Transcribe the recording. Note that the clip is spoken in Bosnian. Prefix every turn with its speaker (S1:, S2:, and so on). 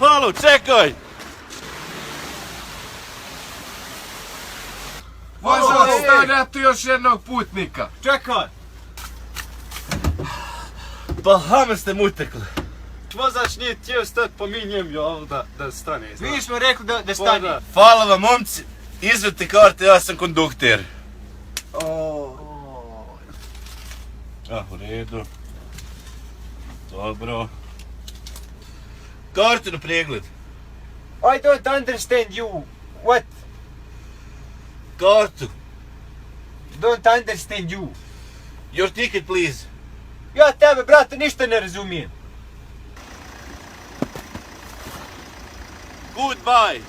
S1: Halo, čekaj!
S2: Vozač, stavljati još jednog putnika.
S3: Čekaj!
S1: Pa hame ste mu utekli.
S3: Vozač nije htio stati, pa mi njemu ovdje da stane.
S4: Mi smo rekli da stani.
S1: Hvala vam, momci. Izvedite karte, ja sam kondukter. U redu. Dobro. Kartu na pregled.
S4: I don't understand you. What?
S1: Kartu.
S4: Don't understand you.
S1: Your ticket, please.
S4: Ja tebe, brate, ništa ne razumijem.
S1: Goodbye.